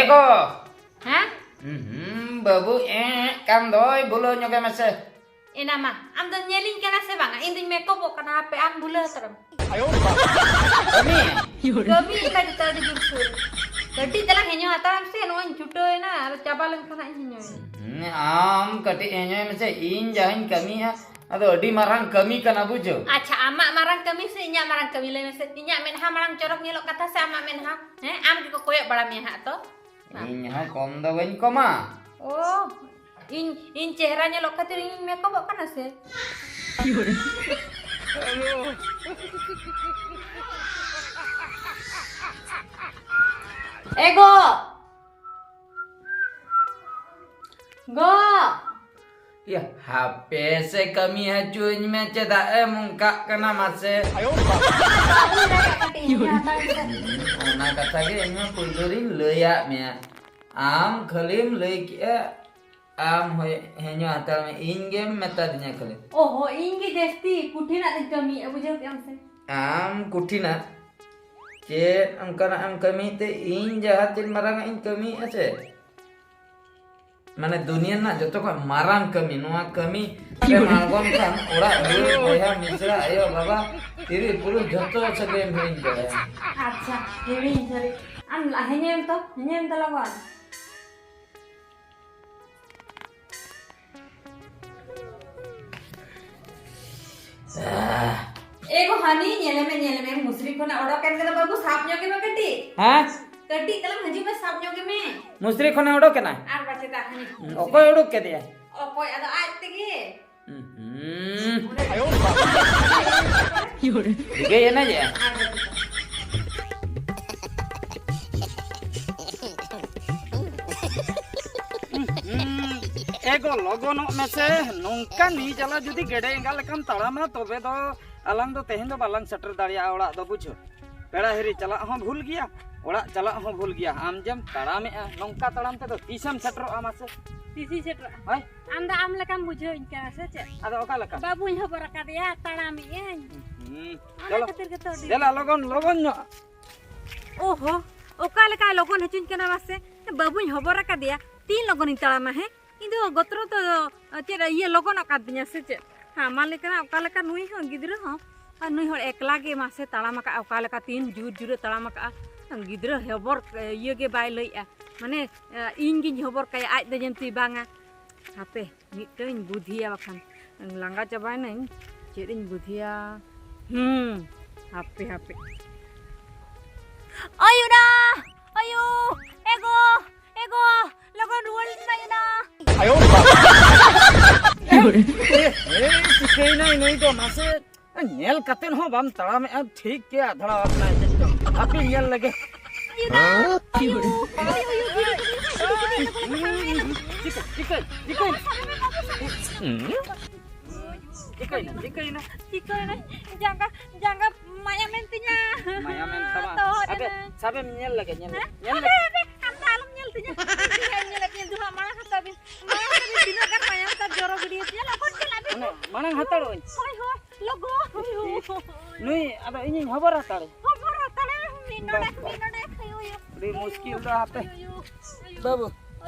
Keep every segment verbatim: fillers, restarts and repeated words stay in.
ᱮ ᱜᱚ! ᱦᱮᱸ? ᱦᱩᱸ, ᱵᱟᱹᱵᱩ ᱮᱸᱜ ᱠᱟᱱ ᱫᱚᱭ, ᱵᱩᱞᱟᱹᱣ ᱧᱚᱜᱮ ᱢᱮᱥᱮ᱾ ᱮᱱᱟ ᱢᱟ, ᱟᱢ ᱫᱚᱢ ᱧᱮᱞᱤᱧ ᱠᱟᱱᱟ ᱥᱮ ᱵᱟᱝᱟ? ᱤᱧ ᱫᱩᱧ ᱢᱮᱠᱚᱯᱚᱜ ᱠᱟᱱᱟ, ᱦᱟᱯᱮ ᱟᱢ ᱵᱩᱞᱟᱹᱣ ᱦᱟᱛᱟᱲᱚᱜ ᱢᱮ᱾ ᱠᱟᱹᱢᱤ? ᱠᱟᱹᱢᱤ ᱞᱮᱠᱟ ᱡᱚᱛᱚ ᱟᱹᱰᱤ ᱡᱳᱨ ᱥᱩᱨ᱾ ᱠᱟᱹᱴᱤᱡ ᱛᱟᱞᱟᱝ ᱦᱮᱧᱚ ᱦᱟᱛᱟᱲᱟᱢ ᱥᱮ, ᱱᱚᱜᱼᱚᱭ ᱤᱧ ᱪᱷᱩᱴᱟᱹᱣ ᱮᱱᱟ, ᱟᱫᱚ ᱪᱟᱵᱟ ᱞᱮᱱᱠᱷᱟᱱ ᱦᱟᱸᱜ ᱤᱧ ᱦᱮᱧᱚᱭᱟ᱾ ᱦᱩᱸ, ᱟᱢ ᱠᱟᱹᱴᱤᱡ ᱦᱮᱧᱚᱭ ᱢᱮᱥᱮ, ᱤᱧ ᱡᱟᱦᱟᱸᱧ ᱠᱟᱹᱢᱤᱭᱟ, ᱟᱫᱚ ᱟᱹᱰᱤ ᱢᱟᱨᱟᱝ ᱠᱟᱹᱢᱤ ᱠᱟᱱᱟ, ᱵᱩᱡᱷᱟᱹᱣ᱾ ᱟᱪᱪᱷᱟ, ᱟᱢᱟᱜ ᱢᱟᱨᱟᱝ ᱠᱟᱹᱢᱤ ᱥᱮ ᱤᱧᱟᱹᱜ ᱢᱟᱨᱟᱝ ᱠᱟᱹᱢᱤ? ᱞᱟᱹᱭ ᱢᱮᱥᱮ, ᱤᱧᱟᱹᱜ ᱢᱮᱫᱦᱟ ᱢᱟᱲᱟᱝ ᱪᱚᱨᱚᱠ ᱧᱮᱞᱚᱜ ᱠᱟᱛᱷᱟ ᱥᱮ ᱟᱢᱟᱜ ᱢᱮᱫᱦᱟ? ᱦᱮᱸ, ᱟᱢ ᱜᱮᱠᱚ ᱠᱚᱭᱚᱜ ᱵᱟᱲᱟ ᱢᱮᱭᱟ ᱦᱟᱸᱜ ᱛᱚ᱾ ᱤᱧ ᱦᱚᱸ ᱠᱚᱢ ᱫᱚ ᱵᱟᱹᱧ ᱠᱚᱢᱟ᱾ ᱳ, ᱤᱧ, ᱤᱧ ᱪᱮᱦᱨᱟ ᱧᱮᱞᱚᱜ ᱠᱷᱟᱹᱛᱤᱨ ᱤᱧ ᱢᱮᱠᱚᱯᱚᱜ ᱠᱟᱱᱟ ᱥᱮ? ᱮ ᱜᱚ! ᱜᱚ! ᱭᱟ, ᱦᱟᱯᱮ ᱥᱮ, ᱠᱟᱹᱢᱤ ᱦᱚᱪᱚᱧ ᱢᱮ, ᱪᱮᱫᱟᱜ ᱮᱢ ᱚᱱᱠᱟᱜ ᱠᱟᱱᱟ ᱢᱟᱥᱮ? ᱵᱟᱹᱵᱩ ᱞᱟᱹᱭ ᱠᱟᱹᱴᱤᱡ ᱤᱧ ᱦᱟᱛᱟᱣ ᱠᱮᱫᱟ᱾ ᱚᱱᱟ ᱠᱟᱛᱷᱟ ᱜᱮ ᱤᱧ ᱦᱚᱸ ᱯᱩᱭᱞᱩ ᱨᱤᱧ ᱞᱟᱹᱭᱟᱫ ᱢᱮᱭᱟ, ᱟᱢ ᱠᱷᱟᱹᱞᱤᱢ ᱞᱟᱹᱭ ᱠᱮᱜᱼᱟ, ᱟᱢ ᱦᱚᱭ ᱦᱮᱧᱚ ᱦᱟᱛᱟᱲ ᱢᱮ, ᱤᱧ ᱜᱮᱢ ᱢᱮᱛᱟ ᱫᱤᱧᱟ ᱠᱷᱟᱹᱞᱤ᱾ ᱚ ᱦᱚ, ᱤᱧ ᱜᱮ ᱡᱟᱹᱥᱛᱤ ᱠᱩᱴᱷᱤᱱᱟᱜ ᱫᱚᱧ ᱠᱟᱹᱢᱤᱭᱮᱫᱼᱟ, ᱵᱩᱡᱷᱟᱹᱣ ᱠᱮᱜᱼᱟᱢ ᱥᱮ? ᱟᱢ ᱠᱩᱴᱷᱤᱱᱟᱜ ᱪᱮᱫ ᱚᱱᱠᱟᱱᱟᱜ ᱮᱢ ᱠᱟᱹᱢᱤᱭᱮᱫ ᱛᱮ, ᱤᱧ ᱡᱟᱦᱟᱸ ᱛᱤᱱ ᱢᱟᱨᱟᱝ ᱟᱜ ᱤᱧ ᱠᱟᱹᱢᱤᱭᱮᱫᱼᱟ ᱥᱮ, ᱢᱟᱱᱮ ᱫᱩᱱᱤᱭᱟᱹ ᱨᱮᱱᱟᱜ ᱡᱚᱛᱚ ᱠᱷᱚᱱ ᱢᱟᱨᱟᱝ ᱠᱟᱹᱢᱤ, ᱱᱚᱣᱟ ᱠᱟᱹᱢᱤ ᱨᱮᱢ ᱟᱬᱜᱚᱱ ᱠᱷᱟᱱ ᱚᱲᱟᱜ ᱫᱩᱣᱟᱹᱨ, ᱵᱚᱭᱦᱟ ᱢᱤᱥᱨᱟ, ᱟᱭᱳ ᱵᱟᱵᱟ, ᱛᱤᱨᱤ ᱯᱩᱨᱩᱥ ᱡᱚᱛᱚ ᱥᱟᱹᱜᱟᱹᱭ ᱮᱢ ᱦᱤᱲᱤᱧ ᱪᱟᱵᱟᱭᱟ᱾ ᱟᱪᱪᱷᱟ, ᱦᱤᱲᱤᱧ ᱥᱟᱹᱨᱤ᱾ ᱟᱢ ᱞᱟ-, ᱦᱮᱧᱮᱢ ᱛᱚ, ᱦᱮᱧᱮᱢ ᱛᱚ ᱞᱚᱜᱚᱱ᱾ ᱮ ᱜᱚ ᱦᱟᱹᱱᱤ, ᱧᱮᱞᱮ ᱢᱮ, ᱧᱮᱞᱮ ᱢᱮ, ᱢᱩᱥᱨᱤ ᱠᱷᱚᱱᱟᱜ ᱚᱰᱚᱠ ᱮᱱ ᱠᱟᱱᱟ ᱵᱟᱹᱵᱩ, ᱥᱟᱵ ᱧᱚᱜᱮ ᱢᱮ ᱠᱟᱹᱴᱤᱡ᱾ ᱦᱮᱸ? ᱠᱟᱹᱴᱤᱡ ᱛᱟᱞᱟᱝ ᱦᱤᱡᱩᱜ ᱢᱮ, ᱥᱟᱵ ᱧᱚᱜᱮ ᱢᱮ᱾ ᱢᱩᱥᱨᱤ ᱠᱷᱚᱱᱮ ᱚᱰᱚᱠ ᱮᱱᱟ? ᱟᱨ ᱵᱟᱪᱮ ᱫᱟ ᱦᱟᱹᱱᱤ᱾ ᱚᱠᱚᱭ ᱚᱰᱚᱠ ᱠᱮᱫᱮᱭᱟ? ᱚᱠᱚᱭ ᱟᱫᱚ ᱟᱡ ᱛᱮᱜᱮ᱾ ᱦᱩᱸ᱾ ᱚᱸᱰᱮ ᱵᱷᱤᱜᱟᱹᱭ ᱮᱱᱟ ᱡᱮ᱾ ᱟᱨ ᱵᱟᱪᱮ ᱫᱟ᱾ ᱮ ᱜᱚ, ᱞᱚᱜᱚᱱᱚᱜ ᱢᱮᱥᱮ, ᱱᱚᱝᱠᱟ ᱱᱤ ᱡᱟᱞᱟ ᱡᱩᱫᱤ ᱜᱮᱰᱮ ᱮᱸᱜᱟ ᱞᱮᱠᱟᱢ ᱛᱟᱲᱟᱢᱟ, ᱛᱚᱵᱮ ᱫᱚ ᱟᱞᱟᱝ ᱫᱚ ᱛᱮᱦᱮᱧ ᱫᱚ ᱵᱟᱞᱟᱝ ᱥᱮᱴᱮᱨ ᱫᱟᱲᱮᱭᱟᱜᱼᱟ ᱚᱲᱟᱜ ᱫᱚ, ᱵᱩᱡᱷᱟᱹᱣ᱾ ᱯᱮᱲᱟ ᱦᱤᱨᱤ ᱪᱟᱞᱟᱜ ᱦᱚᱸ ᱵᱷᱩᱞ ᱜᱮᱭᱟ, ᱚᱲᱟᱜ ᱪᱟᱞᱟᱜ ᱦᱚᱸ ᱵᱷᱩᱞ ᱜᱮᱭᱟ᱾ ᱟᱢ ᱡᱮᱢ ᱛᱟᱲᱟᱢᱮᱜᱼᱟ, ᱱᱚᱝᱠᱟ ᱛᱟᱲᱟᱢ ᱛᱮᱫᱚ ᱛᱤᱥᱮᱢ ᱥᱮᱴᱮᱨᱚᱜᱼᱟ ᱢᱟᱥᱮ? ᱛᱤᱥᱤᱧ ᱥᱮᱴᱮᱨᱚᱜᱼᱟ? ᱦᱳᱭ᱾ ᱟᱢ ᱫᱚ ᱟᱢ ᱞᱮᱠᱟᱢ ᱵᱩᱡᱷᱟᱹᱣᱤᱧ ᱠᱟᱱᱟ ᱥᱮ ᱪᱮᱫ? ᱟᱫᱚ ᱚᱠᱟ ᱞᱮᱠᱟ? ᱵᱟᱹᱵᱩᱧ ᱦᱚᱵᱚᱨ ᱟᱠᱟᱫᱮᱭᱟ, ᱛᱟᱲᱟᱢᱮᱜᱼᱟᱹᱧ᱾ ᱦᱩᱸ᱾ ᱚᱱᱟ ᱪᱚᱞᱚ᱾ ᱠᱷᱟᱹᱛᱤᱨ ᱜᱮᱛᱚ ᱟᱹᱰᱤ ᱫᱮᱞᱟ, ᱞᱚᱜᱚᱱ, ᱞᱚᱜᱚᱱ ᱧᱚᱜ᱾ ᱳᱦᱳ, ᱚᱠᱟ ᱞᱮᱠᱟᱭ ᱞᱚᱜᱚᱱ ᱦᱚᱪᱚᱧ ᱠᱟᱱᱟ ᱢᱟᱥᱮ᱾ ᱵᱟᱹᱵᱩᱧ ᱦᱚᱵᱚᱨ ᱟᱠᱟᱫᱮᱭᱟ, ᱛᱤᱱ ᱞᱚᱜᱚᱱᱤᱧ ᱛᱟᱲᱟᱢᱟ ᱦᱮᱸ? ᱤᱧ ᱫᱚ ᱜᱚᱛᱨᱚ ᱫᱚ ᱪᱮᱫ ᱤᱭᱟᱹ ᱞᱚᱜᱚᱱᱚᱜ ᱠᱟᱱ ᱛᱤᱧᱟ ᱥᱮ ᱪᱮᱫ? ᱦᱟᱢᱟᱞ ᱞᱮᱠᱟᱱᱟᱜ ᱚᱠᱟ ᱞᱮᱠᱟ ᱱᱩᱭ ᱦᱚᱸ ᱜᱤᱫᱽᱨᱟᱹ ᱦᱚᱸ, ᱟᱨ ᱱᱩᱭ ᱦᱚᱲ ᱮᱠᱞᱟ ᱜᱮ ᱢᱟᱥᱮ ᱛᱟᱲᱟᱢ ᱟᱠᱟᱫᱼᱟ, ᱚᱠᱟ ᱞᱮᱠᱟ ᱛᱤᱱ ᱡᱳᱨ ᱡᱳᱨᱮ ᱛᱟᱲᱟᱢ ᱟᱠᱟᱫᱼᱟ᱾ ᱜᱤᱫᱽᱨᱟᱹ ᱦᱚᱵᱚᱨ ᱤᱭᱟᱹ ᱜᱮ ᱵᱟᱭ ᱞᱟᱹᱭᱮᱜᱼᱟ, ᱢᱟᱱᱮ ᱤᱧ ᱜᱤᱧ ᱦᱚᱵᱚᱨ ᱠᱟᱭᱟ, ᱟᱡ ᱫᱚ ᱡᱟᱹᱱᱛᱤ ᱵᱟᱝᱟ᱾ ᱦᱟᱯᱮ ᱢᱤᱫᱴᱟᱝ ᱤᱧ ᱵᱩᱫᱷᱤᱭᱟ, ᱵᱟᱠᱷᱟᱱ ᱞᱟᱸᱜᱟ ᱪᱟᱵᱟᱭᱮᱱᱟᱹᱧ, ᱪᱮᱫ ᱤᱧ ᱵᱩᱫᱷᱤᱭᱟ? ᱦᱩᱸ, ᱦᱟᱯᱮ ᱦᱟᱯᱮ᱾ ᱳᱭ ᱩᱱᱟ! ᱳᱭᱩ! ᱮᱜᱳ! ᱮᱜᱳ! ᱞᱚᱜᱚᱱ ᱨᱩᱣᱟᱹᱲ ᱢᱮ ᱩᱱᱟ! ᱮ, ᱮ, ᱪᱤᱠᱟᱹᱭᱮᱱᱟᱭ ᱱᱩᱭ ᱫᱚ? ᱢᱟᱥᱮ ᱧᱮᱞ ᱠᱟᱛᱮ ᱦᱚᱸ ᱵᱟᱢ ᱛᱟᱲᱟᱢᱮᱜᱼᱟ, ᱴᱷᱤᱠ ᱜᱮ ᱟᱫᱷᱲᱟ ᱟᱠᱟᱱᱟᱭ ᱪᱮᱫ ᱪᱚᱝ᱾ ᱦᱟᱯᱮ ᱧᱮᱞ ᱞᱮᱜᱮ᱾ ᱟᱭᱳ! ᱟᱭᱳ! ᱟᱭᱳ! ᱟᱭᱳ! ᱜᱤᱰᱤ, ᱜᱤᱰᱤ, ᱜᱤᱰᱤ, ᱜᱤᱰᱤ, ᱜᱤᱰᱤ, ᱜᱤᱰᱤ᱾ ᱪᱤᱠᱟᱹ, ᱪᱤᱠᱟᱹ, ᱪᱤᱠᱟᱹ᱾ ᱪᱤᱠᱟᱹᱭᱮᱱᱟ, ᱪᱤᱠᱟᱹᱭᱮᱱᱟ? ᱪᱤᱠᱟᱹᱭᱮᱱᱟ? ᱡᱟᱸᱜᱟ, ᱡᱟᱸᱜᱟ ᱢᱟᱭᱟᱢ ᱮᱱ ᱛᱤᱧᱟ᱾ ᱢᱟᱭᱟᱢ ᱮᱱ ᱛᱟᱢᱟ? ᱛᱚ, ᱦᱟᱯᱮ, ᱮᱱᱟ᱾ ᱥᱟᱵᱮᱢ ᱧᱮᱞ ᱞᱮᱜᱮ, ᱧᱮᱞ ᱞᱮᱜᱮ, ᱦᱮᱸ? ᱧᱮᱞ ᱦᱟᱯᱮ, ᱞᱮᱜᱮ᱾ ᱦᱟᱯᱮ, ᱟᱢ ᱫᱚ ᱟᱞᱚᱢ ᱧᱮᱞ ᱛᱤᱧᱟ᱾ ᱤᱧ ᱛᱤᱱᱟᱹᱜ ᱜᱟᱱ ᱢᱟᱭᱟᱢ ᱛᱟᱢ ᱡᱚᱨᱚ ᱜᱤᱰᱤᱭᱟᱹᱛᱤᱧᱟ, ᱞᱚᱜᱚᱱ ᱪᱟᱞᱟᱜ ᱢᱮ᱾ ᱢᱟᱱᱮ, ᱢᱟᱲᱟᱝ ᱦᱟᱛᱟᱲᱚᱜ ᱟᱹᱧ᱾ ᱦᱳᱭ, ᱦᱳᱭ, ᱞᱚᱜᱚᱱ᱾ ᱱᱩᱭ, ᱟᱫᱚ ᱤᱧᱤᱧ ᱦᱚᱵᱚᱨ ᱦᱟᱛᱟᱲᱮ᱾ ᱦᱚᱵᱚᱨ ᱦᱟᱛᱟᱲᱮ, ᱢᱤᱫ ᱰᱚᱸᱰᱮᱠ, ᱵᱟᱯ᱾ ᱢᱤᱫ ᱰᱚᱸᱰᱮᱠ, ᱦᱩᱭᱩᱜ, ᱦᱩᱭᱩᱜ᱾ ᱟᱹᱰᱤ ᱢᱩᱥᱠᱤᱞ ᱫᱚ ᱦᱟᱯᱮ᱾ ᱦᱩᱭᱩᱜ, ᱦᱩᱭᱩᱜ᱾ ᱵᱟᱹᱵᱩ,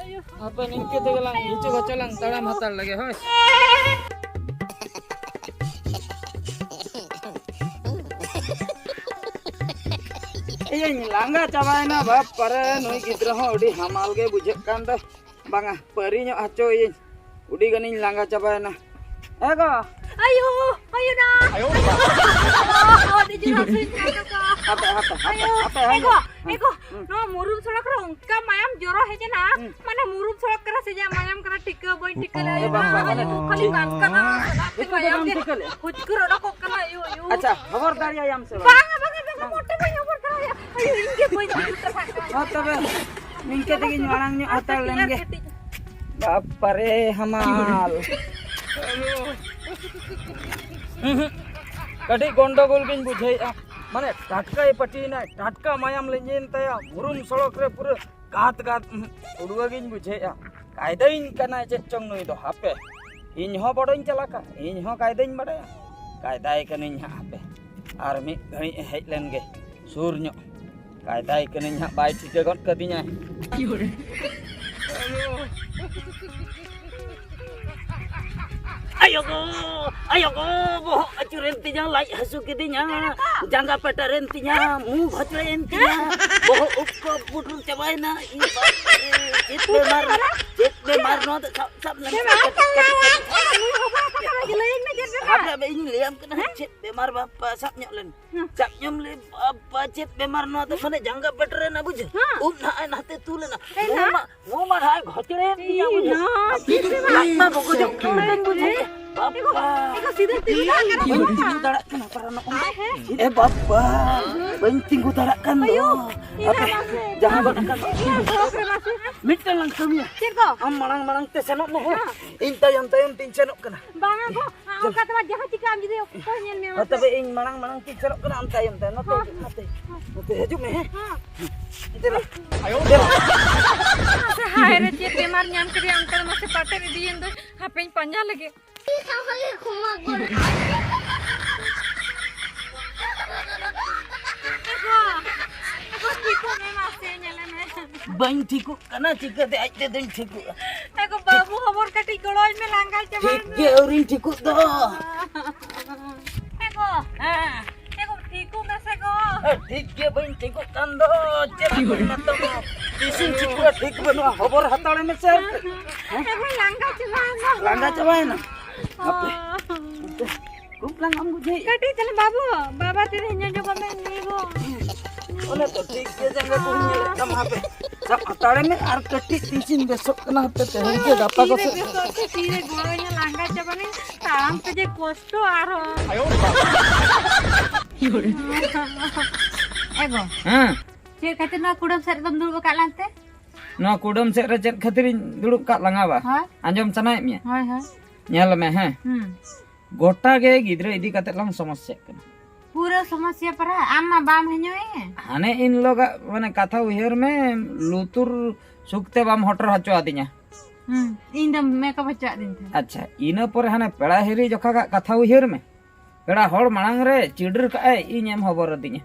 ᱦᱟᱯᱮ ᱱᱤᱝᱠᱟᱹ ᱛᱮᱜᱮ ᱞᱟᱝ ᱦᱤᱡᱩᱜ ᱦᱚᱪᱚ ᱞᱟᱝ ᱛᱟᱲᱟᱢ ᱦᱟᱛᱟᱲ ᱞᱮᱜᱮ, ᱦᱳᱭ᱾ ᱤᱧ ᱞᱟᱸᱜᱟ ᱪᱟᱵᱟᱭᱮᱱᱟ ᱵᱟᱯ ᱯᱟᱨᱮ, ᱱᱩᱭ ᱜᱤᱫᱽᱨᱟᱹ ᱦᱚᱸ ᱟᱹᱰᱤ ᱦᱟᱢᱟᱞ ᱜᱮ ᱵᱩᱡᱷᱟᱹᱜ ᱠᱟᱱ ᱫᱚ᱾ ᱵᱟᱝᱟ, ᱯᱟᱹᱨᱤ ᱧᱚᱜ ᱦᱚᱪᱚᱭᱟᱹᱧ, ᱟᱹᱰᱤ ᱜᱟᱱᱤᱧ ᱞᱟᱸᱜᱟ ᱪᱟᱵᱟᱭᱮᱱᱟ᱾ ᱮ ᱜᱚ! ᱟᱭᱳ! ᱟᱭᱳ ᱱᱟ! ᱟᱭᱳ! ᱟᱹᱰᱤ ᱡᱳᱨ ᱦᱟᱹᱥᱩᱧ ᱠᱟᱱᱟ ᱜᱚ᱾ ᱦᱟᱯᱮ, ᱦᱟᱯᱮ, ᱦᱟᱯᱮ, ᱟᱭᱳ! ᱦᱟᱯᱮ, ᱮ ᱦᱟᱯᱮ᱾ ᱜᱚ! ᱮ ᱜᱚ! ᱦᱩᱸ᱾ ᱱᱚᱣᱟ ᱢᱩᱨᱩᱢ ᱥᱚᱲᱚᱠ ᱨᱮ ᱚᱱᱠᱟ ᱢᱟᱭᱟᱢ ᱡᱚᱨᱚ ᱦᱮᱡ ᱮᱱᱟ, ᱦᱩᱸ᱾ ᱢᱟᱱᱮ ᱢᱩᱨᱩᱢ ᱥᱚᱲᱚᱠ ᱠᱟᱱᱟ ᱥᱮ ᱡᱟ ᱢᱟᱭᱟᱢ ᱠᱟᱱᱟ, ᱴᱷᱤᱠᱟᱹ ᱵᱟᱹᱧ ᱴᱷᱤᱠᱟᱹ ᱞᱮᱫᱼᱟ᱾ ᱮ ᱵᱟᱯ, ᱵᱟᱯ, ᱢᱟᱱᱮ ᱠᱷᱟᱹᱞᱤ ᱴᱷᱤᱠ᱾ ᱠᱟᱱ ᱠᱟᱱᱟ, ᱚᱱᱟᱛᱮ ᱱᱤᱛᱚᱜ ᱫᱚ ᱢᱟᱭᱟᱢ ᱵᱟᱢ ᱜᱮ ᱴᱷᱤᱠᱟᱹ ᱞᱮᱫᱼᱟ? ᱦᱩᱪᱠᱩᱨ ᱚᱰᱚᱠᱚᱜ ᱠᱟᱱᱟ᱾ ᱟᱭᱳ, ᱟᱭᱳ᱾ ᱟᱪᱪᱷᱟ, ᱦᱚᱵᱚᱨᱫᱟᱨ ᱭᱟᱭᱟᱢ ᱥᱮ ᱵᱟᱝ? ᱵᱟᱝᱟ, ᱵᱟᱝᱟ, ᱵᱟᱝᱟ, ᱵᱟᱝ᱾ ᱢᱚᱴᱮ ᱵᱟᱹᱧ ᱦᱚᱵᱚᱨ ᱫᱟᱲᱮᱭᱟᱜᱼᱟ᱾ ᱟᱭᱳ, ᱤᱧ ᱜᱮ ᱵᱟᱹᱧ ᱵᱩᱡᱽ ᱫᱟᱲᱮᱭᱟᱜ ᱠᱟᱱᱟ᱾ ᱦᱚᱸ ᱛᱚᱵᱮ, ᱱᱤᱝᱠᱟᱹ ᱛᱮᱜᱮᱧ ᱢᱟᱲᱟᱝ ᱧᱚᱜ ᱟᱨ ᱦᱟᱛᱟᱲ ᱠᱟᱹᱴᱤᱡ, ᱞᱮᱱ ᱟᱨ ᱜᱮ᱾ ᱠᱟᱹᱴᱤᱡ᱾ ᱵᱟᱯᱟᱨᱮ ᱦᱟᱢᱟᱞ᱾ ᱦᱩᱸ, ᱦᱩᱸ᱾ ᱠᱟᱹᱴᱤᱡ ᱜᱚᱱᱰᱚᱜᱳᱞ ᱜᱤᱧ ᱵᱩᱡᱷᱟᱹᱣᱮᱫᱼᱟ᱾ ᱢᱟᱱᱮ ᱴᱟᱴᱠᱟᱭ ᱯᱟᱹᱴᱤᱭᱮᱱᱟᱭ, ᱴᱟᱴᱠᱟ ᱢᱟᱭᱟᱢ ᱞᱤᱸᱡᱤᱭᱮᱱ ᱛᱟᱭᱟ, ᱢᱩᱨᱩᱢ ᱥᱚᱲᱚᱠ ᱨᱮ ᱯᱩᱨᱟᱹ ᱠᱟᱸᱛ ᱠᱟᱸᱛ, ᱩᱸᱦᱩ, ᱩᱰᱩᱣᱟᱹ ᱜᱤᱧ ᱵᱩᱡᱷᱟᱹᱣᱮᱫᱼᱟ᱾ ᱠᱟᱭᱫᱟᱭᱤᱧ ᱠᱟᱱᱟᱭ ᱪᱮᱫ ᱪᱚᱝ ᱱᱩᱭ ᱫᱚ, ᱦᱟᱯᱮ᱾ ᱤᱧ ᱦᱚᱸ ᱵᱚᱰᱚᱧ ᱪᱟᱞᱟᱠᱟ, ᱤᱧ ᱦᱚᱸ ᱠᱟᱭᱫᱟᱧ ᱵᱟᱰᱟᱭᱟ᱾ ᱠᱟᱭᱫᱟᱭ ᱠᱟᱹᱱᱟᱹᱧ ᱦᱟᱸᱜ, ᱦᱟᱯᱮ᱾ ᱟᱨ ᱢᱤᱫ ᱜᱷᱟᱹᱲᱤᱡ ᱮ ᱦᱮᱡ ᱞᱮᱱ ᱜᱮ, ᱥᱩᱨ ᱧᱚᱜ᱾ ᱠᱟᱭᱫᱟᱭ ᱠᱟᱹᱱᱟᱹᱧ ᱦᱟᱸᱜ, ᱵᱟᱭ ᱴᱷᱤᱠᱟᱹ ᱜᱚᱫ ᱠᱟᱹᱫᱤᱧᱟᱭ᱾ ᱟᱭᱳ ᱜᱳ, ᱟᱭᱳ ᱜᱳ, ᱵᱚᱦᱚᱜ ᱟᱹᱪᱩᱨᱮᱱ ᱛᱤᱧᱟ, ᱞᱟᱡ ᱦᱟᱹᱥᱩ ᱠᱤᱫᱤᱧᱟ, ᱡᱟᱸᱜᱟ ᱯᱮᱴᱮᱨᱮᱱ ᱛᱤᱧᱟ, ᱢᱩ ᱵᱷᱟᱹᱪᱲᱮᱭᱮᱱ ᱛᱤᱧᱟ, ᱵᱚᱦᱚᱜ ᱩᱵ ᱠᱚ ᱯᱩᱴᱩᱨ ᱪᱟᱵᱟᱭᱮᱱᱟ᱾ ᱤᱧ ᱵᱟᱵᱟ ᱨᱮ, ᱪᱮᱫ ᱵᱮᱢᱟᱨ, ᱪᱮᱫ ᱵᱮᱢᱟᱨ ᱱᱚᱣᱟ ᱫᱚ? ᱥᱟᱵ, ᱥᱟᱵ ᱞᱮᱢ᱾ ᱦᱟᱯᱮ, ᱦᱟᱯᱮ, ᱤᱧ ᱞᱟᱹᱭᱟᱢ ᱠᱟᱱᱟ, ᱪᱮᱫ ᱵᱮᱢᱟᱨ ᱵᱟᱯᱟ? ᱥᱟᱵ ᱧᱚᱜ ᱞᱮᱢ᱾ ᱦᱮᱸ᱾ ᱥᱟᱵ ᱧᱚᱜ ᱞᱮᱢ ᱵᱟᱯᱟ, ᱪᱮᱫ ᱵᱮᱢᱟᱨ ᱱᱚᱣᱟ ᱫᱚ? ᱢᱟᱱᱮ ᱡᱟᱸᱜᱟ ᱯᱮᱴᱮᱨᱮᱱᱟ, ᱵᱩᱡᱷᱟᱹᱣ? ᱦᱮᱸ᱾ ᱩᱵ ᱱᱟᱦᱟᱜ ᱮ ᱱᱟᱛᱮ ᱛᱩᱞ ᱮᱱᱟ᱾ ᱦᱮᱸ, ᱱᱚᱣᱟ ᱢᱟ, ᱱᱚᱣᱟ ᱢᱟ ᱱᱟᱦᱟᱜ ᱜᱷᱚᱪᱲᱮᱱ ᱛᱤᱧᱟ, ᱵᱩᱡᱷᱟᱹᱣ? ᱞᱟᱡ ᱢᱟ ᱵᱚᱜᱚᱡᱚᱜ ᱠᱟᱱ ᱛᱤᱧ, ᱵᱩᱡᱷᱟᱹᱣ? ᱵᱟᱯᱟ᱾ ᱮᱜᱳ, ᱥᱤᱫᱷᱟᱹ ᱛᱤᱸᱜᱩ ᱫᱟᱲᱮᱭᱟᱜ ᱠᱟᱱᱟ᱾ ᱵᱟᱹᱧ ᱛᱤᱸᱜᱩ ᱫᱟᱲᱮᱭᱟᱜ ᱠᱟᱱᱟ, ᱯᱟᱨᱟ ᱱᱚᱜᱼᱚᱭ᱾ ᱦᱮᱸ᱾ ᱮ ᱵᱟᱯᱟ, ᱵᱟᱹᱧ ᱛᱤᱸᱜᱩ ᱫᱟᱲᱮᱭᱟᱜ ᱠᱟᱱ ᱫᱚ᱾ ᱟᱯᱮ, ᱡᱟᱦᱟᱸ ᱵᱟᱝ ᱠᱟᱱ ᱫᱚ᱾ ᱢᱤᱫᱴᱟᱝ ᱞᱟᱝ ᱠᱟᱹᱢᱤᱭᱟ᱾ ᱪᱮᱫ ᱠᱚ? ᱟᱢ ᱢᱟᱲᱟᱝ ᱢᱟᱲᱟᱝ ᱛᱮ ᱥᱮᱱᱚᱜ ᱢᱮ, ᱦᱮᱸ? ᱦᱮᱸ᱾ ᱤᱧ ᱛᱟᱭᱚᱢ ᱛᱟᱭᱚᱢ ᱛᱤᱧ ᱥᱮᱱᱚᱜ ᱠᱟᱱᱟ᱾ ᱵᱟᱝᱟ ᱜᱳ, ᱟᱢ ᱚᱱᱠᱟ ᱛᱮᱢᱟ ᱡᱟᱦᱟᱸ ᱪᱤᱠᱟᱹ ᱟᱢ ᱡᱩᱫᱤ ᱚᱠᱚᱭ ᱧᱮᱞ ᱢᱮᱭᱟ ᱦᱮᱸ, ᱢᱟᱥᱮ? ᱛᱚᱵᱮ ᱤᱧ ᱢᱟᱲᱟᱝ ᱢᱟᱲᱟᱝ ᱛᱤᱧ ᱥᱮᱱᱚᱜ ᱠᱟᱱᱟ, ᱟᱢ ᱛᱟᱭᱚᱢ ᱛᱟᱭᱚᱢ᱾ ᱱᱚᱛᱮ ᱦᱮᱸ, ᱦᱤᱡᱩᱜ, ᱱᱚᱛᱮ᱾ ᱦᱮᱸ᱾ ᱱᱚᱛᱮ ᱦᱤᱡᱩᱜ ᱢᱮ, ᱦᱮᱸ? ᱦᱮᱸ᱾ ᱫᱮᱞᱟ᱾ ᱫᱮᱞᱟ᱾ ᱢᱟᱥᱮ ᱦᱟᱭ ᱨᱮ, ᱪᱮᱫ ᱵᱮᱢᱟᱨ ᱧᱟᱢ ᱠᱮᱫᱮᱭᱟ ᱚᱱᱠᱟ ᱫᱚ? ᱢᱟᱥᱮ ᱯᱟᱴᱮᱫ ᱤᱫᱤᱭᱮᱱ ᱫᱚ, ᱦᱟᱯᱮᱧ ᱯᱟᱸᱡᱟ ᱞᱮᱜᱮ᱾ ᱮ ᱜᱳ, ᱮ ᱜᱳ, ᱴᱷᱤᱠᱚᱜ ᱢᱮ ᱢᱟᱥᱮ, ᱧᱮᱞᱮ ᱢᱮ᱾ ᱵᱟᱹᱧ ᱴᱷᱤᱠᱚᱜ ᱠᱟᱱᱟ, ᱪᱤᱠᱟᱹᱛᱮ ᱟᱡ ᱛᱮᱫᱚᱧ ᱴᱷᱤᱠᱚᱜᱼᱟ? ᱮ ᱜᱳ, ᱵᱟᱹᱵᱩ ᱦᱚᱵᱚᱨ ᱠᱟᱹᱴᱤᱡ ᱜᱚᱲᱚ ᱟᱹᱧ ᱢᱮ, ᱞᱟᱸᱜᱟ ᱪᱟᱵᱟᱭᱮᱱᱟ᱾ ᱴᱷᱤᱠ ᱜᱮ ᱟᱹᱣᱨᱤᱧ ᱴᱷᱤᱠᱚᱜ ᱫᱚ᱾ ᱮ ᱜᱳ, ᱦᱮᱸ᱾ ᱮ ᱜᱳ, ᱴᱷᱤᱠᱚᱜ ᱢᱮᱥᱮ ᱜᱳ᱾ ᱮ, ᱴᱷᱤᱠ ᱜᱮ ᱵᱟᱹᱧ ᱴᱷᱤᱠᱚᱜ ᱠᱟᱱ ᱫᱚ᱾ ᱪᱮᱫ ᱤᱧ ᱢᱮᱛᱟᱢᱟ? ᱛᱤᱥᱤᱧ ᱴᱷᱤᱠᱚᱜᱼᱟ, ᱴᱷᱤᱠ ᱵᱟᱹᱱᱩᱜᱼᱟ᱾ ᱦᱚᱵᱚᱨ ᱦᱟᱛᱟᱲ ᱢᱮᱥᱮ᱾ ᱮ ᱜᱳ, ᱞᱟᱸᱜᱟ ᱪᱟᱵᱟᱭᱮᱱᱟ᱾ ᱞᱟᱸᱜᱟ ᱪᱟᱵᱟᱭᱮᱱᱟ? ᱚ᱾ ᱦᱟᱯᱮ᱾ ᱠᱷᱩᱵ ᱞᱟᱸᱜᱟᱢ ᱵᱩᱡᱷᱟᱹᱣᱮᱫᱼᱟ? ᱠᱟᱹᱴᱤᱡ ᱪᱟᱞᱟᱝ ᱵᱟᱹᱵᱩ, ᱵᱟᱵᱟ ᱛᱤᱨᱮ ᱧᱮᱞ ᱧᱚᱜᱚᱜ ᱢᱮ, ᱞᱟᱹᱭ ᱜᱚ᱾ ᱚᱱᱮ ᱛᱚ ᱴᱷᱤᱠ ᱜᱮ ᱡᱟᱸᱜᱟ ᱠᱚᱦᱚᱸ ᱧᱮᱞᱮᱫ ᱛᱟᱢᱟ, ᱦᱟᱯᱮ ᱥᱟᱵ ᱦᱟᱛᱟᱲᱮ ᱢᱮ ᱟᱨ ᱠᱟᱹᱴᱤᱡ ᱛᱤᱥᱤᱧ ᱵᱮᱥᱚᱜ ᱠᱟᱱᱟ, ᱦᱟᱯᱮ ᱛᱮᱦᱮᱧ ᱜᱮ ᱜᱟᱯᱟ ᱠᱚ ᱛᱤᱨᱮ ᱥᱮᱫ᱾ ᱵᱮᱥᱚᱜ ᱛᱮ ᱛᱤᱨᱮ ᱜᱚᱲᱚᱧᱟ, ᱞᱟᱸᱜᱟ ᱪᱟᱵᱟᱱᱟᱹᱧ, ᱛᱟᱲᱟᱢ ᱛᱮ ᱡᱮ ᱠᱚᱥᱴᱚ ᱟᱨᱦᱚᱸ᱾ ᱮ ᱜᱚ, ᱦᱮᱸ᱾ ᱪᱮᱫ ᱠᱷᱟᱹᱛᱤᱨ ᱱᱚᱣᱟ ᱠᱩᱰᱟᱹᱢ ᱥᱮᱫ ᱨᱮᱫᱚᱢ ᱫᱩᱲᱩᱵ ᱟᱠᱟᱫ ᱞᱟᱝ ᱛᱮ? ᱱᱚᱣᱟ ᱠᱩᱰᱟᱹᱢ ᱥᱮᱫ ᱨᱮ ᱪᱮᱫ ᱠᱷᱟᱹᱛᱤᱨᱤᱧ ᱫᱩᱲᱩᱵ ᱠᱟᱜ ᱞᱟᱝᱟ ᱵᱟ? ᱦᱳᱭ᱾ ᱟᱸᱡᱚᱢ ᱥᱟᱱᱟᱭᱮᱫ ᱢᱮᱭᱟ? ᱦᱳᱭ, ᱦᱳᱭ᱾ ᱧᱮᱞ ᱢᱮ, ᱦᱮᱸ᱾ ᱦᱩᱸ᱾ ᱜᱚᱴᱟ ᱜᱮ ᱜᱤᱫᱽᱨᱟᱹ ᱤᱫᱤ ᱠᱟᱛᱮ ᱞᱟᱝ ᱥᱚᱢᱚᱥᱥᱟᱜ ᱠᱟᱱᱟ᱾ ᱯᱩᱨᱟᱹ ᱥᱚᱢᱚᱥᱥᱟ ᱯᱟᱨᱟ, ᱟᱢ ᱢᱟ ᱵᱟᱢ ᱦᱮᱧᱚᱭᱮ᱾ ᱦᱟᱱᱮ ᱤᱱ ᱦᱤᱞᱳᱜᱟᱜ ᱢᱟᱱᱮ ᱠᱟᱛᱷᱟ ᱩᱭᱦᱟᱹᱨ ᱢᱮ, ᱞᱩᱛᱩᱨ ᱥᱩᱠ ᱛᱮ ᱵᱟᱢ ᱦᱚᱴᱚᱨ ᱦᱚᱪᱚ ᱟᱫᱤᱧᱟ᱾ ᱦᱩᱸ, ᱤᱧ ᱫᱚ ᱢᱮᱠᱟᱯ ᱦᱚᱪᱚᱣᱟᱫᱤᱧ ᱛᱟᱦᱮᱸᱫ᱾ ᱟᱪᱪᱷᱟ, ᱤᱱᱟᱹ ᱯᱚᱨᱮ ᱦᱟᱱᱮ ᱯᱮᱲᱟ ᱦᱤᱨᱤ ᱡᱚᱠᱷᱟᱜᱟᱜ ᱠᱟᱛᱷᱟ ᱩᱭᱦᱟᱹᱨ ᱢᱮ᱾ ᱯᱮᱲᱟ ᱦᱚᱲ ᱢᱟᱲᱟᱝ ᱨᱮ ᱪᱤᱰᱤᱨ ᱠᱟᱜᱼᱟᱭ, ᱤᱧ ᱮᱢ ᱦᱚᱵᱚᱨ ᱟᱹᱫᱤᱧᱟ᱾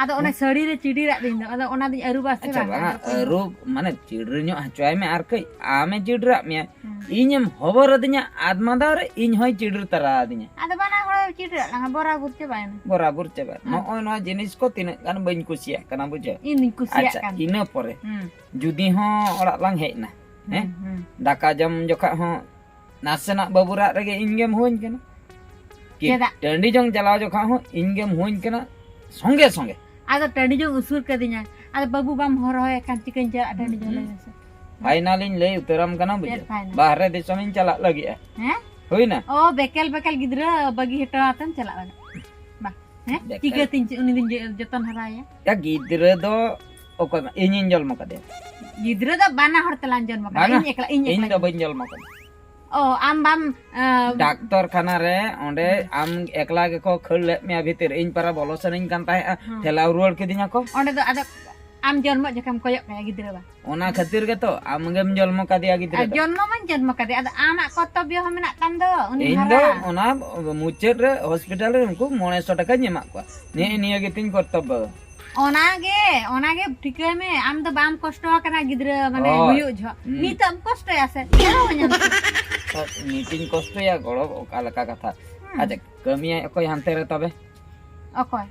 ᱟᱫᱚ ᱚᱱᱟ ᱥᱟᱹᱲᱤ ᱨᱮ ᱪᱤᱰᱤᱨᱟᱜ ᱫᱤᱧ ᱫᱚ, ᱟᱫᱚ ᱚᱱᱟ ᱫᱤᱧ ᱟᱹᱨᱩᱵᱟ ᱥᱮ ᱟᱪᱪᱷᱟ, ᱵᱟᱝ? ᱵᱟᱝᱟ, ᱟᱫᱚ ᱟᱹᱨᱩᱵ ᱢᱟᱱᱮ ᱪᱤᱰᱤᱨ ᱧᱚᱜ ᱦᱚᱪᱚᱭ ᱢᱮ ᱟᱨ ᱠᱟᱹᱡ ᱟᱢᱮ ᱪᱤᱰᱤᱨᱟᱜ ᱢᱮᱭᱟ᱾ ᱦᱩᱸ᱾ ᱤᱧᱮᱢ ᱦᱚᱵᱚᱨ ᱟᱹᱫᱤᱧᱟ ᱟᱫᱢᱟ ᱫᱟᱣ ᱨᱮ, ᱤᱧ ᱦᱚᱸᱭ ᱪᱤᱰᱤᱨ ᱛᱟᱨᱟ ᱟᱹᱫᱤᱧᱟ᱾ ᱟᱫᱚ ᱵᱟᱱᱟ ᱦᱚᱲ ᱪᱤᱰᱤᱨᱟᱜ ᱞᱟᱝᱟ, ᱵᱚᱨᱟᱵᱚᱨ ᱪᱟᱵᱟᱭᱮᱱᱟ᱾ ᱵᱚᱨᱟᱵᱚᱨ ᱪᱟᱵᱟᱭᱮᱱᱟ᱾ ᱦᱩᱸ᱾ ᱱᱚᱜᱼᱚᱭ ᱱᱚᱣᱟ ᱡᱤᱱᱤᱥ ᱠᱚ ᱛᱤᱱᱟᱹᱜ ᱜᱟᱱ ᱵᱟᱹᱧ ᱠᱩᱥᱤᱭᱟᱜ ᱠᱟᱱᱟ, ᱵᱩᱡᱷᱟᱹᱣ? ᱤᱧ ᱫᱩᱧ ᱠᱩᱥᱤᱭᱟᱜ ᱟᱪᱪᱷᱟ, ᱠᱟᱱ᱾ ᱤᱱᱟᱹ ᱯᱚᱨᱮ ᱦᱩᱸ᱾ ᱡᱩᱫᱤ ᱦᱚᱸ ᱚᱲᱟᱜ ᱞᱟᱝ ᱦᱮᱡ ᱮᱱᱟ, ᱦᱮᱸ? ᱦᱩᱸ, ᱦᱩᱸ᱾ ᱫᱟᱠᱟ ᱡᱚᱢ ᱡᱚᱠᱷᱟᱜ ᱦᱚᱸ ᱱᱟᱥᱮᱱᱟᱜ ᱵᱟᱹᱵᱩ ᱨᱟᱜ ᱨᱮᱜᱮ ᱤᱧ ᱜᱮᱢ ᱦᱩᱣᱟᱹᱧ ᱠᱟᱱᱟ᱾ ᱠᱤ ᱪᱮᱫᱟᱜ? ᱴᱟᱺᱰᱤ ᱡᱚᱝ ᱪᱟᱞᱟᱣ ᱡᱚᱠᱷᱟᱜ ᱦᱚᱸ ᱤᱧ ᱜᱮᱢ ᱦᱩᱣᱟᱹᱧ ᱠᱟᱱᱟ ᱥᱚᱸᱜᱮ ᱥᱚᱸᱜᱮ᱾ ᱟᱫᱚ ᱴᱟᱺᱰᱤ ᱡᱚᱝ ᱩᱥᱩᱨ ᱠᱟᱫᱤᱧᱟ᱾ ᱟᱫᱚ ᱵᱟᱹᱵᱩ ᱵᱟᱢ ᱦᱚᱨᱦᱚᱭᱮ ᱠᱷᱟᱱ ᱪᱤᱠᱟᱹᱧ ᱪᱟᱞᱟᱜᱼᱟ ᱴᱟᱺᱰᱤ ᱡᱚᱝ, ᱦᱩᱸ᱾ ᱞᱟᱹᱭ ᱢᱮᱥᱮ? ᱯᱷᱟᱭᱱᱟᱞᱤᱧ ᱞᱟᱹᱭ ᱩᱛᱟᱹᱨᱟᱢ ᱠᱟᱱᱟ, ᱵᱩᱡᱷᱟᱹᱣ? ᱪᱮᱫ ᱯᱷᱟᱭᱱᱟᱞ? ᱵᱟᱦᱨᱮ ᱫᱤᱥᱚᱢᱤᱧ ᱪᱟᱞᱟᱜ ᱞᱟᱹᱜᱤᱫᱼᱟ᱾ ᱦᱮᱸ? ᱦᱩᱭᱱᱟ? ᱚ, ᱵᱮᱠᱮᱞ ᱵᱮᱠᱮᱞ ᱜᱤᱫᱽᱨᱟᱹ ᱵᱟᱹᱜᱤ ᱦᱚᱴᱚ ᱟᱛᱮᱢ ᱪᱟᱞᱟᱜ ᱞᱟᱹᱜᱤᱫ᱾ ᱵᱟ, ᱦᱮᱸ? ᱵᱮᱠᱮᱞ᱾ ᱪᱤᱠᱟᱹᱛᱤᱧ ᱪᱮᱫ ᱩᱱᱤ ᱫᱩᱧ ᱡᱚ-, ᱡᱚᱛᱚᱱ ᱦᱟᱨᱟᱭᱟ? ᱭᱟ, ᱜᱤᱫᱽᱨᱟᱹ ᱫᱚ ᱚᱠᱚᱭ ᱢᱟ-, ᱤᱧᱤᱧ ᱡᱚᱱᱢᱚ ᱠᱟᱫᱮᱭᱟ᱾ ᱜᱤᱫᱽᱨᱟᱹ ᱫᱚ ᱵᱟᱱᱟ ᱦᱚᱲ ᱛᱮᱞᱟᱝ ᱡᱚᱱᱢᱚ ᱠᱟᱫᱟ᱾ ᱵᱟᱝᱟ, ᱤᱧ ᱮᱠᱞᱟ, ᱤᱧ ᱤᱧ ᱮᱠᱞᱟ ᱫᱚ ᱜᱤᱫᱽᱨᱟᱹ᱾ ᱵᱟᱹᱧ ᱡᱚᱱᱢᱚ ᱠᱟᱫᱮᱭᱟ᱾ ᱚ, ᱟᱢ ᱵᱟᱢ, ᱟᱸ, ᱰᱟᱠᱛᱚᱨ ᱠᱷᱟᱱᱟ ᱨᱮ ᱚᱸᱰᱮ ᱦᱩᱸ᱾ ᱟᱢ ᱮᱠᱞᱟ ᱜᱮᱠᱚ ᱠᱷᱟᱹᱲ ᱞᱮᱫ ᱢᱮᱭᱟ ᱵᱷᱤᱛᱤᱨ᱾ ᱤᱧ ᱯᱟᱨᱟ ᱵᱚᱞᱚ ᱥᱟᱱᱟᱧ ᱠᱟᱱ ᱛᱟᱦᱮᱸᱜᱼᱟ, ᱦᱩᱸ᱾ ᱴᱷᱮᱞᱟᱣ ᱨᱩᱣᱟᱹᱲ ᱠᱤᱫᱤᱧᱟ ᱠᱚ᱾ ᱚᱸᱰᱮ ᱫᱚ ᱟᱫᱚ ᱟᱢ ᱡᱚᱱᱢᱚᱜ ᱡᱚᱠᱷᱮᱢ ᱠᱚᱭᱚᱜ ᱠᱟᱭᱟ ᱜᱤᱫᱽᱨᱟᱹ ᱵᱟ? ᱚᱱᱟ ᱠᱷᱟᱹᱛᱤᱨ ᱜᱮᱛᱚ ᱟᱢ ᱜᱮᱢ ᱡᱚᱱᱢᱚ ᱠᱟᱫᱮᱭᱟ ᱜᱤᱫᱽᱨᱟᱹ ᱟᱨ ᱫᱚ᱾ ᱡᱚᱱᱢᱚ ᱢᱟᱧ ᱡᱚᱱᱢᱚ ᱠᱟᱫᱮᱭᱟ, ᱟᱫᱚ ᱟᱢᱟᱜ ᱠᱚᱨᱛᱚᱵᱵᱚ ᱦᱚᱸ ᱢᱮᱱᱟᱜ ᱛᱟᱢ ᱫᱚ, ᱩᱱᱤ ᱤᱧ ᱫᱚ ᱦᱟᱨᱟ᱾ ᱚᱱᱟ ᱢᱩᱪᱟᱹᱫ ᱨᱮ ᱦᱚᱥᱯᱤᱴᱟᱞ ᱨᱮ ᱩᱱᱠᱩ ᱢᱚᱬᱮ ᱥᱚ ᱴᱟᱠᱟᱧ ᱮᱢᱟᱜ ᱠᱚᱣᱟ᱾ ᱱᱮᱜᱼᱮ ᱱᱤᱭᱟᱹ ᱜᱮᱛᱤᱧ ᱠᱚᱨᱛᱚᱵᱵᱚ᱾ ᱚᱱᱟᱜᱮ, ᱚᱱᱟᱜᱮ ᱴᱷᱤᱠᱟᱹᱭ ᱢᱮ, ᱟᱢ ᱫᱚ ᱵᱟᱢ ᱠᱚᱥᱴᱚ ᱟᱠᱟᱱᱟ ᱜᱤᱫᱽᱨᱟᱹ, ᱢᱟᱱᱮ, ᱦᱳᱭ᱾ ᱦᱩᱭᱩᱜ ᱡᱚᱦᱚᱜ᱾ ᱦᱩᱸ᱾ ᱱᱤᱛᱚᱜ ᱮᱢ ᱠᱚᱥᱴᱚᱭᱟ ᱥᱮ? ᱪᱮᱫ ᱦᱚᱸ ᱵᱟᱹᱧ ᱧᱟᱢ ᱠᱮᱫᱟ᱾ ᱱᱤᱛᱤᱧ ᱠᱚᱥᱴᱚᱭᱟ, ᱜᱚᱲᱚ ᱚᱠᱟ ᱞᱮᱠᱟ ᱠᱟᱛᱷᱟ? ᱦᱩᱸ᱾ ᱟᱪᱪᱷᱟ, ᱠᱟᱹᱢᱤᱭᱟᱭ ᱚᱠᱚᱭ ᱦᱟᱱᱛᱮ ᱨᱮ ᱛᱚᱵᱮ? ᱚᱠᱚᱭ?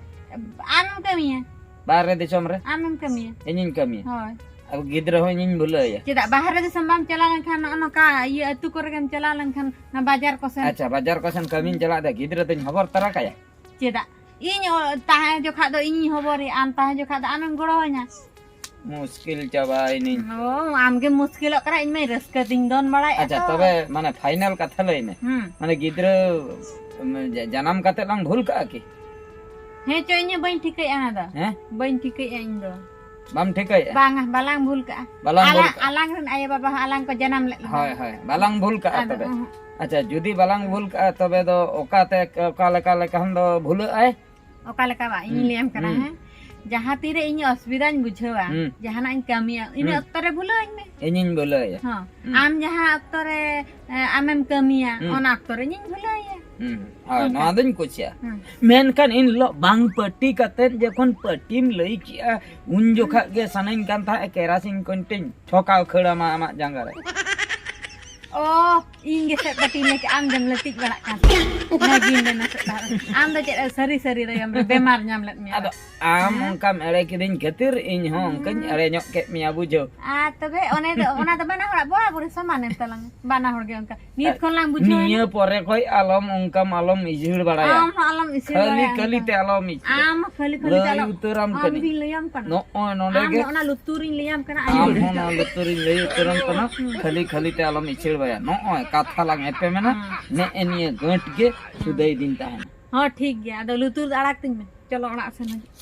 ᱟᱢᱮᱢ ᱠᱟᱹᱢᱤᱭᱟ᱾ ᱵᱟᱦᱨᱮ ᱫᱤᱥᱚᱢ ᱨᱮ? ᱟᱢᱮᱢ ᱠᱟᱹᱢᱤᱭᱟ᱾ ᱤᱧᱤᱧ ᱠᱟᱹᱢᱤᱭᱟ᱾ ᱦᱳᱭ᱾ ᱟᱵᱚ ᱜᱤᱫᱽᱨᱟᱹ ᱦᱚᱸ ᱤᱧᱤᱧ ᱵᱷᱩᱞᱟᱹᱣ ᱮᱭᱟ᱾ ᱪᱮᱫᱟᱜ ᱵᱟᱦᱨᱮ ᱫᱤᱥᱚᱢ ᱵᱟᱢ ᱪᱟᱞᱟᱣ ᱞᱮᱱᱠᱷᱟᱱ, ᱱᱚᱜᱼᱚ ᱱᱚᱝᱠᱟ ᱤᱭᱟᱹ ᱟᱹᱛᱩ ᱠᱚᱨᱮ ᱜᱮᱢ ᱪᱟᱞᱟᱣ ᱞᱮᱱᱠᱷᱟᱱ, ᱚᱱᱟ ᱵᱟᱡᱟᱨ ᱠᱚ ᱥᱮᱱ? ᱟᱪᱪᱷᱟ, ᱵᱟᱡᱟᱨ ᱠᱚ ᱥᱮᱱ ᱠᱟᱹᱢᱤᱧ ᱪᱟᱞᱟᱜ ᱫᱚ, ᱜᱤᱫᱽᱨᱟᱹ ᱫᱚᱧ ᱦᱚᱵᱚᱨ ᱛᱟᱨᱟ ᱠᱟᱭᱟ? ᱪᱮᱫᱟᱜ? ᱤᱧ ᱚ-, ᱛᱟᱦᱮᱸ ᱡᱚᱠᱷᱟᱜ ᱫᱚ ᱤᱧᱤᱧ ᱦᱚᱵᱚᱨᱮ, ᱟᱢ ᱛᱟᱦᱮᱸ ᱡᱚᱠᱷᱟᱜ ᱫᱚ ᱟᱢᱮᱢ ᱜᱚᱲᱚᱣᱟᱹᱧᱟ᱾ ᱢᱩᱥᱠᱤᱞ ᱪᱟᱵᱟᱭᱮᱱᱟᱹᱧ᱾ ᱚ, ᱟᱢᱜᱮᱢ ᱢᱩᱥᱠᱤᱞᱚᱜ ᱠᱟᱱᱟ, ᱤᱧ ᱢᱟᱧ ᱨᱟᱹᱥᱠᱟᱹ ᱛᱤᱧ ᱫᱚᱱ ᱵᱟᱲᱟᱭᱮᱫᱼᱟ ᱟᱪᱪᱷᱟ, ᱛᱚ᱾ ᱛᱚᱵᱮ ᱢᱟᱱᱮ ᱯᱷᱟᱭᱱᱟᱞ ᱠᱟᱛᱷᱟ ᱞᱟᱹᱭ ᱢᱮ᱾ ᱦᱩᱸ᱾ ᱢᱟᱱᱮ ᱜᱤᱫᱽᱨᱟᱹ, ᱩᱢ, ᱡᱟ-, ᱡᱟᱱᱟᱢ ᱠᱟᱛᱮ ᱞᱟᱝ ᱵᱷᱩᱞ ᱠᱟᱜᱼᱟ ᱠᱤ? ᱦᱮᱸ ᱪᱚ, ᱤᱧ ᱦᱚᱸ ᱵᱟᱹᱧ ᱴᱷᱤᱠᱟᱹᱭᱮᱫᱼᱟ ᱚᱱᱟ ᱫᱚ᱾ ᱦᱮᱸ? ᱵᱟᱹᱧ ᱴᱷᱤᱠᱟᱹᱭᱮᱫᱼᱟ ᱤᱧ ᱫᱚ᱾ ᱵᱟᱢ ᱴᱷᱤᱠᱟᱹᱭᱮᱫᱼᱟ? ᱵᱟᱝᱟ, ᱵᱟᱞᱟᱝ ᱵᱷᱩᱞ ᱠᱟᱜᱼᱟ᱾ ᱵᱟᱞᱟᱝ ᱵᱷᱩᱞ ᱟᱞᱟᱝ, ᱠᱟᱜᱼᱟ᱾ ᱟᱞᱟᱝ ᱨᱮᱱ ᱟᱭᱳ ᱵᱟᱵᱟ ᱦᱚᱸ ᱟᱞᱟᱝ ᱠᱚ ᱡᱟᱱᱟᱢ ᱞᱮᱫ ᱞᱟᱝᱟ᱾ ᱦᱳᱭ, ᱦᱳᱭ, ᱵᱟᱞᱟᱝ ᱵᱷᱩᱞ ᱠᱟᱜᱼᱟ ᱟᱫᱚ, ᱛᱚᱵᱮ᱾ ᱚᱦᱚᱸ᱾ ᱟᱪᱪᱷᱟ, ᱡᱩᱫᱤ ᱵᱟᱞᱟᱝ ᱵᱷᱩᱞ ᱠᱟᱜᱼᱟ, ᱛᱚᱵᱮ ᱫᱚ ᱚᱠᱟᱛᱮ, ᱚᱠᱟ ᱞᱮᱠᱟ ᱞᱮᱠᱷᱟᱱ ᱫᱚ ᱵᱷᱩᱞᱟᱹᱜ ᱟᱭ? ᱚᱠᱟ ᱞᱮᱠᱟ ᱵᱟᱝ, ᱤᱧᱤᱧ ᱦᱩᱸ, ᱞᱟᱹᱭᱟᱢ ᱠᱟᱱᱟ, ᱦᱩᱸ᱾ ᱦᱮᱸ? ᱡᱟᱦᱟᱸ ᱛᱤᱨᱮ ᱤᱧ ᱚᱥᱩᱵᱤᱫᱷᱟᱧ ᱵᱩᱡᱷᱟᱹᱣᱟ, ᱦᱩᱸ᱾ ᱡᱟᱦᱟᱱᱟᱜ ᱤᱧ ᱠᱟᱹᱢᱤᱭᱟ, ᱤᱱᱟᱹ ᱦᱩᱸ᱾ ᱚᱠᱛᱚ ᱨᱮ ᱵᱷᱩᱞᱟᱹᱣᱟᱹᱧ ᱢᱮ᱾ ᱤᱧᱤᱧ ᱵᱷᱩᱞᱟᱹᱣᱮᱭᱟ᱾ ᱦᱚᱸ᱾ ᱦᱩᱸ᱾ ᱟᱢ ᱡᱟᱦᱟᱸ ᱚᱠᱛᱚ ᱨᱮ, ᱮ, ᱟᱢᱮᱢ ᱠᱟᱹᱢᱤᱭᱟ, ᱦᱩᱸ᱾ ᱚᱱᱟ ᱚᱠᱛᱚ ᱨᱮ ᱤᱧᱤᱧ ᱵᱷᱩᱞᱟᱹᱣᱮᱭᱟ᱾ ᱦᱩᱸ, ᱦᱳᱭ, ᱚᱱᱠᱟ᱾ ᱱᱚᱣᱟ ᱫᱚᱧ ᱠᱩᱥᱤᱭᱟᱜᱼᱟ᱾ ᱦᱩᱸ᱾ ᱢᱮᱱᱠᱷᱟᱱ ᱤᱱ ᱦᱤᱞᱳᱜ ᱵᱟᱝ ᱯᱟᱹᱴᱤ ᱠᱟᱛᱮᱫ ᱡᱚᱠᱷᱚᱱ ᱯᱟᱹᱴᱤᱢ ᱞᱟᱹᱭ ᱠᱮᱜᱼᱟ, ᱩᱱ ᱡᱚᱠᱷᱟᱜ ᱜᱮ ᱥᱟᱱᱟᱧ ᱠᱟᱱ ᱛᱟᱦᱮᱸᱫ ᱠᱮᱨᱟᱥᱤᱱ ᱠᱚᱧ ᱴᱷᱚᱠᱟᱣ ᱠᱷᱟᱹᱲ ᱟᱢᱟ ᱟᱢᱟᱜ ᱡᱟᱸᱜᱟ ᱨᱮ᱾ ᱚ, ᱤᱧ ᱜᱮ ᱥᱮᱫ ᱯᱟᱹᱴᱤᱧ ᱞᱟᱹᱭ ᱠᱮᱜᱼᱟ, ᱟᱢ ᱜᱮᱢ ᱞᱟᱹᱴᱤᱡ ᱵᱟᱲᱟᱜ ᱠᱟᱱ ᱛᱟᱦᱮᱸᱫ᱾ ᱚᱱᱟ ᱜᱤᱧ ᱢᱮᱱᱟ ᱥᱮ ᱛᱟᱦᱮᱸᱫ᱾ ᱟᱢ ᱫᱚ ᱪᱮᱫ ᱥᱟᱹᱨᱤ ᱥᱟᱹᱨᱤ ᱨᱮᱜᱮᱢ ᱵᱮᱢᱟᱨ ᱧᱟᱢ ᱞᱮᱫ ᱢᱮᱭᱟ? ᱟᱫᱚ ᱟᱢ ᱦᱮᱸ? ᱚᱱᱠᱟᱢ ᱮᱲᱮ ᱠᱤᱫᱤᱧ ᱠᱷᱟᱹᱛᱤᱨ ᱤᱧ ᱦᱚᱸ ᱚᱱᱠᱟᱧ ᱮᱲᱮ ᱧᱚᱜ ᱠᱮᱫ ᱢᱮᱭᱟ, ᱵᱩᱡᱷᱟᱹᱣ᱾ ᱟᱨ ᱛᱚᱵᱮ ᱚᱱᱮ ᱫᱚ, ᱚᱱᱟ ᱫᱚ ᱵᱟᱱᱟ ᱦᱚᱲᱟᱜ ᱵᱚᱨᱟᱵᱚᱨ ᱥᱚᱢᱟᱱ ᱮᱱ ᱛᱟᱞᱟᱝᱟ᱾ ᱵᱟᱱᱟ ᱦᱚᱲ ᱜᱮ ᱚᱱᱠᱟ᱾ ᱱᱤᱛ ᱠᱷᱚᱱ ᱞᱟᱝ ᱵᱩᱡᱷᱟᱹᱣ ᱱᱤᱭᱟᱹ ᱮᱱᱟ᱾ ᱯᱚᱨᱮ ᱠᱷᱚᱡ ᱟᱞᱚᱢ ᱚᱱᱠᱟᱢ ᱟᱞᱚᱢ ᱤᱡᱷᱤᱲ ᱵᱟᱲᱟᱭᱟ᱾ ᱟᱢ ᱦᱚᱸ ᱟᱞᱚᱢ ᱤᱡᱷᱤᱲ ᱠᱷᱟᱹᱞᱤ ᱵᱟᱲᱟᱭᱟ ᱠᱷᱟᱹᱞᱤ ᱚᱱᱠᱟ᱾ ᱛᱮ ᱟᱞᱚᱢ ᱤᱡᱷᱤᱲ᱾ ᱟᱢ ᱦᱚᱸ ᱠᱷᱟᱹᱞᱤ ᱠᱷᱟᱹᱞᱤ ᱛᱮ ᱞᱟᱹᱭ ᱟᱞᱚᱢ᱾ ᱩᱛᱟᱹᱨᱟᱢ ᱟᱢ ᱠᱟᱹᱱᱟᱹᱧ᱾ ᱵᱤᱱ ᱞᱟᱹᱭᱟᱢ ᱠᱟᱱᱟ᱾ ᱱᱚᱜᱼᱚᱭ ᱱᱚᱰᱮ ᱟᱢ ᱜᱮ᱾ ᱦᱚᱸ ᱚᱱᱟ ᱞᱩᱛᱩᱨᱤᱧ ᱞᱟᱹᱭᱟᱢ ᱠᱟᱱᱟ, ᱟᱢ ᱟᱸᱡᱚᱢ ᱦᱚᱸ ᱢᱮ᱾ ᱚᱱᱟ ᱞᱩᱛᱩᱨᱤᱧ ᱞᱟᱹᱭ ᱩᱛᱟᱹᱨᱟᱢ ᱠᱟᱱᱟ᱾ ᱦᱩᱸ᱾ ᱠᱷᱟᱹᱞᱤ ᱠᱷᱟᱹᱞᱤ ᱛᱮ ᱟᱞᱚᱢ ᱤᱪᱷᱟᱹᱲ ᱵᱟᱲᱟᱭᱟ᱾ ᱱᱚᱜᱼᱚᱭ ᱠᱟᱛᱷᱟ ᱞᱟᱝ ᱮᱯᱮᱢᱮᱱᱟ, ᱦᱩᱸ᱾ ᱱᱮᱜᱼᱮ ᱱᱤᱭᱟᱹ ᱜᱟᱹᱴ ᱜᱮ ᱥᱩᱫᱟᱹᱭ ᱫᱤᱧ ᱛᱟᱦᱮᱱᱟ᱾ ᱦᱚᱸ, ᱴᱷᱤᱠ ᱜᱮᱭᱟ᱾ ᱟᱫᱚ ᱞᱩᱛᱩᱨ ᱫᱚ ᱟᱲᱟᱜ ᱛᱤᱧ ᱢᱮ᱾ ᱪᱚᱞᱚ ᱚᱲᱟᱜ ᱥᱮᱱ ᱦᱤᱡᱩᱜ᱾